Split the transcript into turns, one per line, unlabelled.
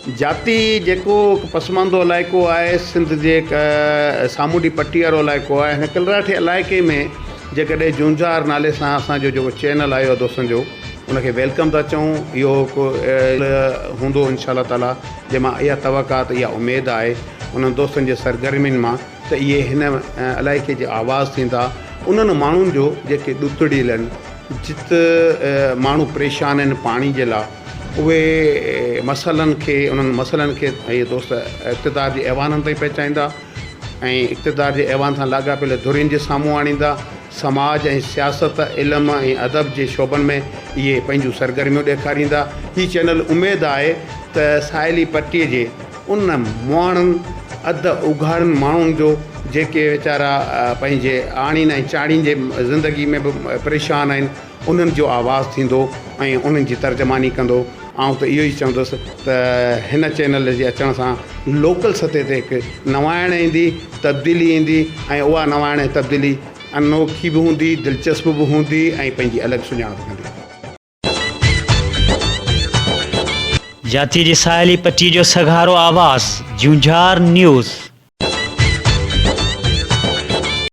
جاتي جيڪو هڪ پسماندو علائقو آهي، سنڌ جي سامونڊي پٽي وارو علائقو آهي، هن ڪلراٺي علائقي ۾ جيڪڏهن جونجهار نالي سان اسان جو جيڪو چينل آيو آهي دوستن جو ان کي welcome ٿا چئون اهو هڪ هوندو انشاء الله تعالي جنهن مان اها توقعات اها اميد آهي انهن دوستن جي سرگرمين مان ته اهي هن علائقي جي آواز ٿيندا انهن ماڻهن جو جيڪي ڏتڙيل آهن جت ماڻهو پريشان آهن پاڻي جي لاء اهي مسئلن کي انهن مسئلن کي اهي دوست اقتدار جي ايوانن تائين پهچائيندا ۽ اقتدار جي ايوان سان لاڳاپيل ڌرين جي سامهون آڻيندا. سماج ۽ سياست، علم ۽ ادب جي شعبن ۾ اهي پنهنجون سرگرميون ڏيکاريندا. هي چينل اميد آهي ته ساحلي پٽي جي ان مهاڻن اڌ اگهاڙن ماڻهن جو جيڪي ويچارا پنهنجي آڻين ۽ چاڙهين جي زندگي ۾ به پريشان آهن، انهن جو آواز ٿيندو ۽ انهن جي ترجماني ڪندو. آئون ته اهو ئي چوندس ته هن چينل جي اچڻ سان لوڪل سطح تي هڪ نواڻ ايندي، تبديلي ايندي ۽ اها نواڻ ۽ تبديلي انوکي به هوندي، دلچسپ به هوندي ۽ پنهنجي الڳ سڃاڻپ ڪندي.
جاتي جي ساحلي پٽي جو سگهارو آواز، جونجهار نيوز.